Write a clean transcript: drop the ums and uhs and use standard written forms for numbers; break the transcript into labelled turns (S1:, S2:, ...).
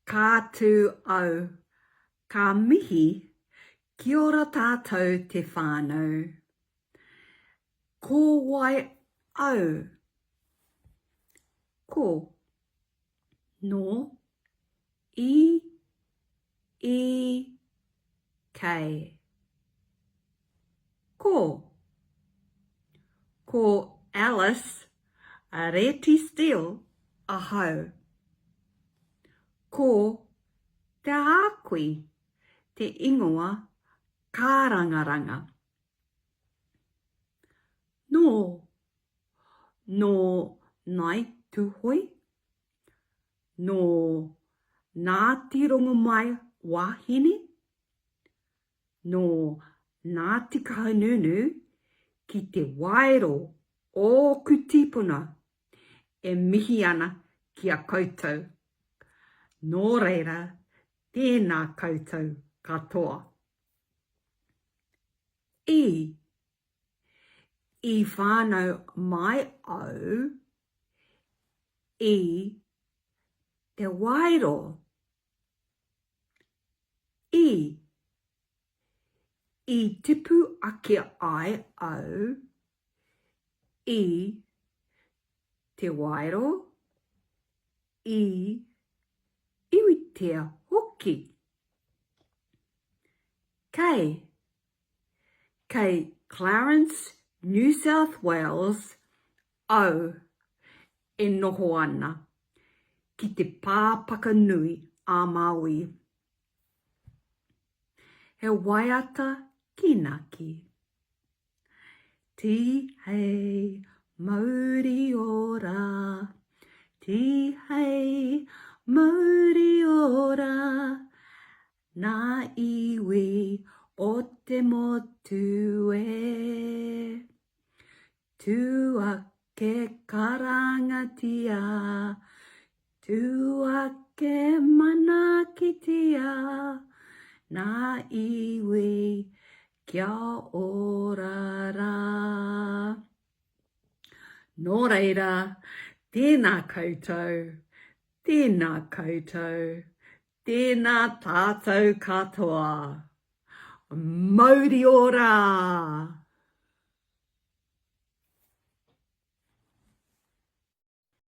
S1: Ka tū au, ka mihi, kia ora tātou te whānau. Ko wai au? Ko. Nō. I. I. Kei. Ko. Ko Alice Reti Steele ahau. Ko Te Ākui te ingoa kārangaranga. Nō. Nō Ngāi Tūhoe. Nō Ngāti Rongomai Wāhine. Nō Ngāti Kahungunu ki Te Waero ōku tīpuna e mihi ana ki a koutou. Nō reira, tēnā koutou katoa. I. I whānau mai au i Te Waero. I. I tipu ake ai au i Te Waero, i Iwitea hoki. Kei. Kei Clarence, New South Wales au e noho ana, ki te pāpaka nui a Māui. He waiata kīnaki. Tihei mauri ora, tihei mauri ora, Nā iwi o te motu e. Tū ake karangatia, tū ake manaakitia, nā iwi kia ora rā. Nō reira, tēnā koutou, tēnā koutou, Tēnā tātou katoa. Mauri ora!